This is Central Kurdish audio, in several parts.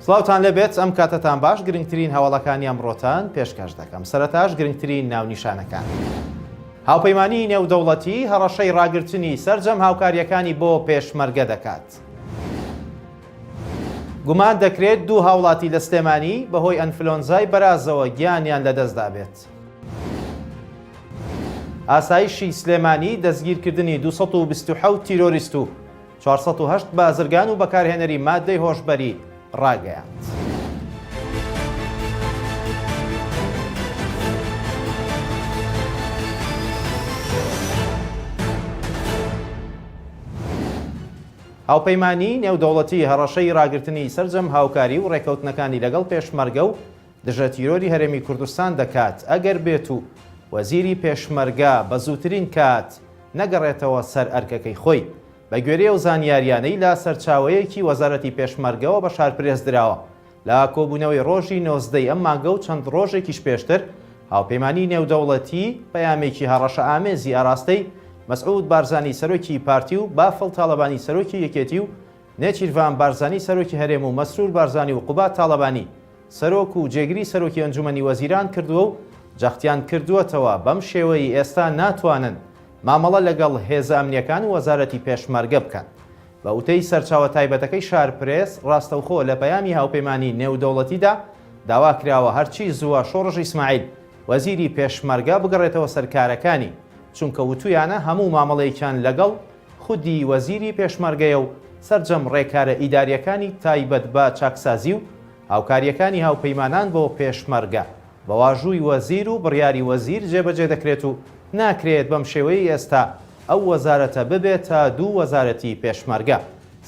سڵاوتان لێبێت ئەم کاتەتان باش گرنگترین هەواڵەکانی ئەمڕۆتان پێشکەش دەکەم سەرەتاش گرنگترین ناونیشانەکان. هاوپەیمانیی نێودەوڵەتی هەڕەشەی ڕاگرتنی سەرجەم هاوکارییەکانی بۆ پێشمەرگە دەکات. گومان دەکرێت دوو هاوڵاتی لە سلێمانی بەهۆی ئەنفلۆنزای بەرازەوە گیانیان لەدەستدابێت. ئاسایشی سلێمانی دەستگیرکردنی 227 تیرۆریست و 408 بازرگان و بەکارهێنەری ماددەی هۆشبەری ڕاگەیاند. هاوپەیمانیی نێودەوڵەتی هەڕەشەی ڕاگرتنی سەرجەم هاوکاری و ڕێککەوتنەکانی لەگەڵ پێشمەرگە و دژە تیرۆری هەرێمی کوردستان دەکات ئەگەر بێت و وەزیری پێشمەرگە بە زووترین کات نەگەڕێتەوە سەر ئەرکەکەی خۆی. بە گوێرەی ئەو زانیارییانەی لە سەرچاوەیەکی وەزارەتی پێشمەرگەوە بە شارپرێس دراوە، لە کۆبوونەوەی ڕۆژی 19 ی ئەم مانگە و چەند ڕۆژێکیش پێشتر، هاوپەیمانیی نێودەوڵەتی پەیامێکی هەڕەشەئامێزی ئاراستەی مەسعود بارزانی سەرۆکی پارتی و بافڵ تاڵەبانی سەرۆکی یەکێتی و نێچیرڤان بارزانی سەرۆکی هەرێم و مەسرور بارزانی و قوباد تاڵەبانی سەرۆک و جێگری سەرۆکی ئەنجومەنی وەزیران کردووە و جەختیان کردووەتەوە بەم شێوەی ئێستا ناتوانن مامەڵە لەگەڵ هێزە ئەمنییەکان و وەزارەتی پێشمەرگە بکەن. بە وتەی سەرچاوە تایبەتەکەی شارپرێس، ڕاستەوخۆ لە پەیامی هاوپەیمانی نێودەوڵەتیدا داوا کراوە هەرچی زووە شۆڕش ئیسماعیل، وەزیری پێشمەرگە بگەڕێتەوە سەر کارەکانی، چونکە وتویانە هەموو مامەڵەیەکیان لەگەڵ خودی وەزیری پێشمەرگەیە و سەرجەم ڕێکارە ئیدارییەکانی تایبەت بە چاکسازی و هاوکارییەکانی هاوپەیمانان بۆ پێشمەرگە بە واژووی وەزیر و بڕیاری وەزیر جێبەجێ دەکرێت و ناکرێت بەم شێوەیەی ئێستا ئەو وەزارەتە ببێتە دوو وەزارەتی پێشمەرگە.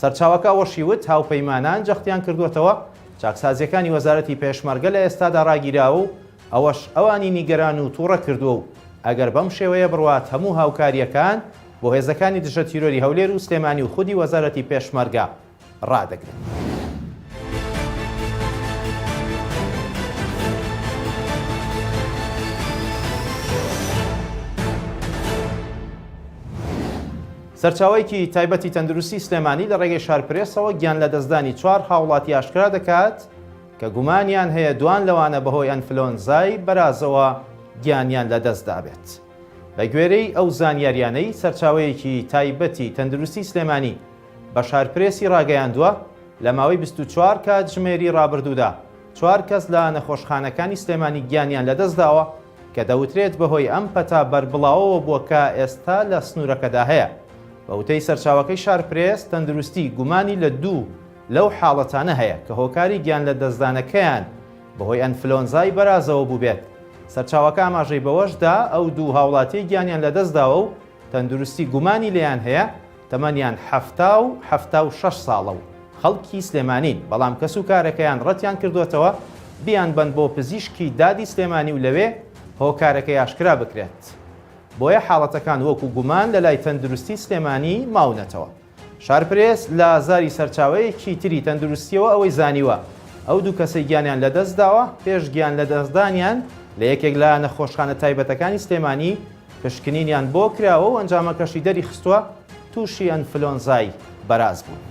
سەرچاوەکە ئەوەشی وت، هاوپەیمانان جەختیان کردووەتەوە چاکسازییەکانی وەزارەتی پێشمەرگە لە ئێستادا ڕاگیراوە و ئەوەش ئەوانی نیگەران و توڕە کردووە و ئەگەر بەم شێوەیە بڕوات هەموو هاوکارییەکان بۆ هێزەکانی دژە تیرۆری هەولێر و سلێمانی و خودی وەزارەتی پێشمەرگە ڕادەگرن. سەرچاوەیەکی تایبەتی تەندروستی سلێمانی لە ڕێگەی شارپرێسەوە گیانلەدەستدانی چوار هاوڵاتی ئاشکرا دەکات کە گومانیان هەیە دوان لەوانە بەهۆی ئەنفلۆنزای بەرازەوە گیانیان لەدەستدابێت. بەگوێرەی ئەو زانیاریانەی سەرچاوەیەکی تایبەتی تەندروستی سلێمانی بە شارپرێسی ڕاگەیاندووە، لە ماوەی 24 کاتژمێری ڕابردوودا چوار کەس لە نەخۆشخانەکانی سلێمانی گیانیان لەدەستداوە کە دەوترێت بەهۆی ئەم پەتا بەربڵاوەوە بووە کە ئێستا لە سنوورەکەدا هەیە. بە وتەی سەرچاوەکەی شارپرێس، تەندروستی گومانی لە دوو لەو حاڵەتانە هەیە کە هۆکاری گیانلەدەستدانەکەیان بەهۆی ئەنفلۆنزای بەرازەوە بووبێت. سەرچاوەکە ئاماژەی بەوەش دا، ئەو دوو هاوڵاتیەی گیانیان لەدەستداوە و تەندروستی گومانی لێیان هەیە، تەمەنیان 70 و 76 ساڵە و خەڵکی سلێمانین، بەڵام کەسوکارەکەیان ڕەتیان کردووەتەوە بیانبەن بۆ پزیشکی دادی سلێمانی و لەوێ هۆکارەکەی ئاشکرا بکرێت. بۆیە حاڵەتەکان وەکو گومان لەلای تەندروستی سلێمانی ماونەتەوە. شارپرێس لە زاری سەرچاوەیەکی تری تەندروستییەوە ئەوەی زانیوە، ئەو دوو کەسەی گیانیان لەدەستداوە، پێش گیانلەدەستدانیان لە یەکێک لە نەخۆشخانە تایبەتەکانی سلێمانی پشکنینیان بۆ کراوە و ئەنجامەکەشی دەریخستووە تووشی ئەنفلۆنزای بەراز بوون.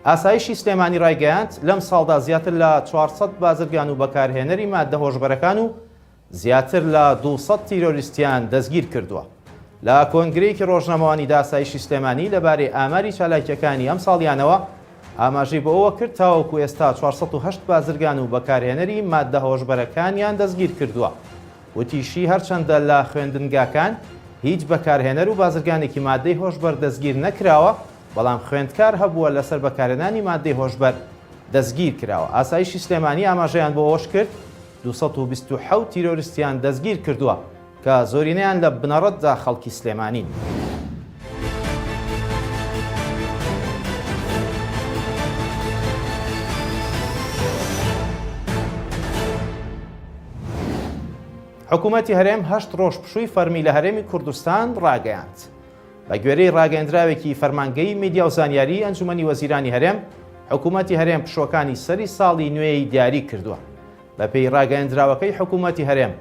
ئاسایشی سلێمانی ڕایگەیاند، لەمساڵدا زیاتر لە 400 بازرگان و بەکارهێنەری ماددە هۆشبەرەکان و زیاتر لە 200 تیرۆریستیان دەستگیر کردووە. لە کۆنگرەیەکی ڕۆژنامەوانیدا ئاسایشی سلێمانی لەبارەی ئاماری چالاکییەکانی ئەمساڵیانەوە ئاماژەی بۆ ئەوە کرد، تاوەکو ئێستا 408 بازرگان و بەکارهێنەری ماددە هۆشبەرەکانیان دەستگیر کردووە. وتیشی، هەرچەندە لە خوێندنگاکان هیچ بەکارهێنەر و بازرگانێکی ماددەی هۆشبەر دەستگیر نەکراوە، بەڵام خوێندکار هەبووە لەسەر بەکارهێنانی ماددەی هۆشبەر دەستگیر کراوە. ئاسایشی سلێمانی ئاماژەیان بۆ ئەوەش کرد، 227 تیرۆریستیان دەستگیر کردووە کە زۆرینەیان لە بنەڕەتدا خەڵکی سلێمانین. حکوومەتی هەرێم هەشت ڕۆژ پشووی فەرمی لە هەرێمی کوردستان ڕاگەیاند. بە گوێرەی ڕاگەیەندراوێکی فەرمانگەی میدیا و زانیاری ئەنجومەنی وەزیرانی هەرێم، حکوومەتی هەرێم پشووەکانی سەری ساڵی نوێی دیاری کردووە. بەپێی ڕاگەیەندراوەکەی حکوومەتی هەرێم،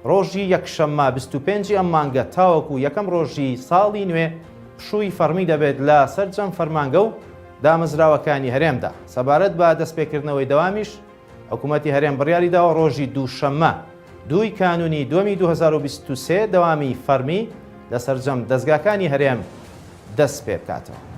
ڕۆژی یەکشەممە 25 ی ئەم مانگە تاوەکو یەکەم ڕۆژی ساڵی نوێ پشووی فەڕمی دەبێت لە سەرجەم فەرمانگە و دامەزراوەکانی هەرێمدا. سەبارەت بە دەستپێکردنەوەی دەوامیش، حکومەتی هەرێم بڕیاریداوە ڕۆژی دووشەممە دووی کانونی دووەمی 2023 دەوامی فەرمی لە سەرجەم دەزگاکانی هەرێم دەست پێبکاتەوە.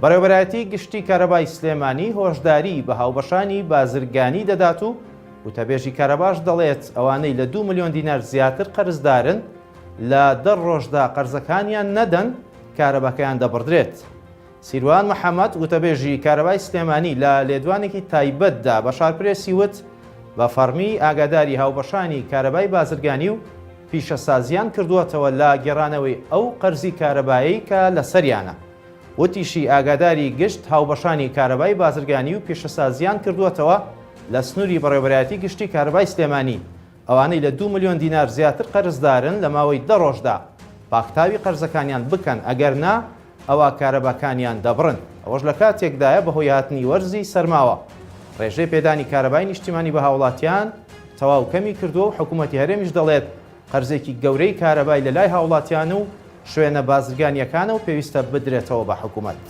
بەڕێوەبەرایەتی گشتی کارەبای سلێمانی هۆشداری بە هاوبەشانی بازرگانی دەدات و وتەبێژی کارەباش دەڵێت ئەوانەی لە 2 ملیۆن دینار زیاتر قەرزدارن لە دە ڕۆژدا قەرزەکانیان نەدەن کارەباکەیان دەبڕدرێت. سیروان محەمەد وتەبێژی کارەبای سلێمانی لە لێدوانێکی تایبەتدا بە شارپرێسی وت بە فەڕمی ئاگاداری هاوبەشانی کارەبای بازرگانی و پیشەسازیان کردووەتەوە لە گێڕانەوەی ئەو قەرزی کارەبایەی کە لەسەریانە. وتیشی، ئاگاداری گشت هاوبەشانی کارەبای بازرگانی و پیشەسازییان کردووەتەوە لە سنووری بەڕێوەبەرایەتی گشتی کارەبای سلێمانی، ئەوانەی لە دوو ملیۆن دینار زیاتر قەرزدارن لە ماوەی دە ڕۆژدا پاکتاوی قەرزەکانیان بکەن، ئەگەرنا ئەوا کارەباکانیان دەبڕن. ئەوەش لە کاتێکدایە بەهۆی هاتنی وەرزی سەرماوە ڕێژەی پێدانی کارەبای نیشتیمانی بە هاوڵاتیان تەواو کەمی کردووە و حکومەتی هەرێمیش دەڵێت قەرزێکی گەورەی کارەبای لەلای هاوڵاتیان و شوێنە بازرگانییەکانە و پێویستە بدرێتەوە بە حکومەت.